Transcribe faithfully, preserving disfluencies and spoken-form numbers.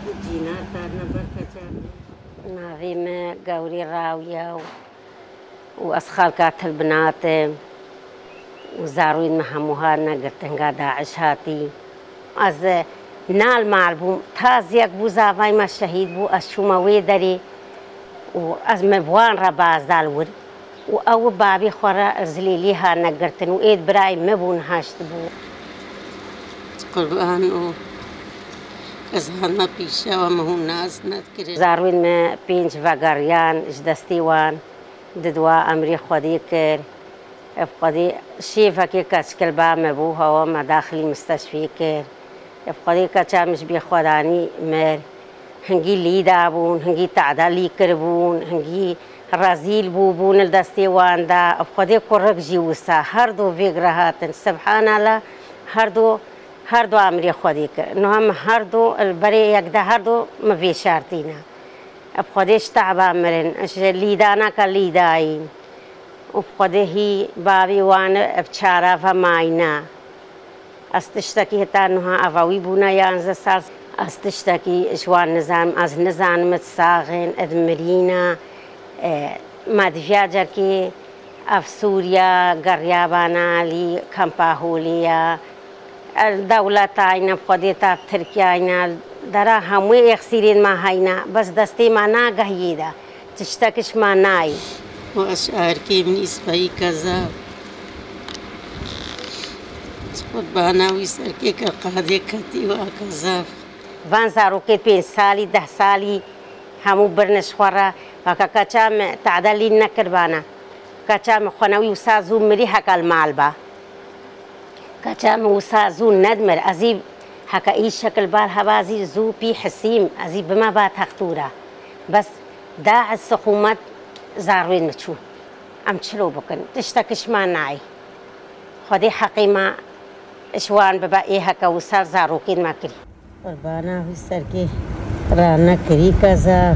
Cînar tarne ber keça. Navê me Gewrî Rawiya û, û ez xalka Tilbinat im û zarûyên me hemû hatine girtin, hinga DAIŞ hatî. Ez, e, nal mal bûm, taziyek bû, zavay me şehîd bû, ez çûme wê derê û ez me bi wan re baz da li wir û ew bavê xwe re zilêlî hatine girtin û êd birayê me bûn, heşt bû. Qurban û ez hatime pîşe we, min hûn nas nedikirin. Zarûyên me pênc vegeriyan ji destê wan, di dua emrê Xwedê kir. Ev Xwedê şêvekê keçkil ba me bû, hewa me daxilî misteşfê kir. Ev Xwedê keça min ji bêxwedanî mir. Hingî lîda bûn, hingî te'delî kiribûn, hingî rezîl bûbûn li destê wan de. Ev Xwedê kurik jî wisa. Her du vêg re hatin. Subhanallah, her du, her du emrê Xwedê kir. Niha min her du li berê yek de her du min vêşartîne. Ev Xwedê ji te'ba mirin, ji lîdaneke lîdayîn. Û bi Xwedê hî bavê wan bi çara ve mayîne. Ez tiştekî heta niha, eva wî bûne yanzdeh sal. Ez tiştekî ji wan nizanim, ez nizanim id sax in, id mirîne. E, me diviya carkê ev Sûriye geriyabana, lî kampa Holê ye. El dewleta îne, bi Xwedê ta Tirkiya îne, dera hemû êxsîrên me heyne, bes destê me nagehiyê de, tiştek ji me nayê. Û ez ji erkê min îspeyî keza. Qurbana wî serkê ke qadê ketî wa keza. Van zarokê pênc salî, deh salî, hemû birine ji xwe re. Weke keça me te'delî nekiribana. Keça me xwenewî wisa zû mirî heke li mal ba. Keça min wisa zû nedmir, ez î heke î şekil bar heba zî zû pî hisîm, ez î bime ba textûra. Bes DAIŞ sixûmet zarwên min çû. Em çilo bikin? Tiştek ji me nayê. Xwedê heqê me ji wan bibe, ê heke wisa zarokên me kirî. Qurbana wî serkê rane kirî keza.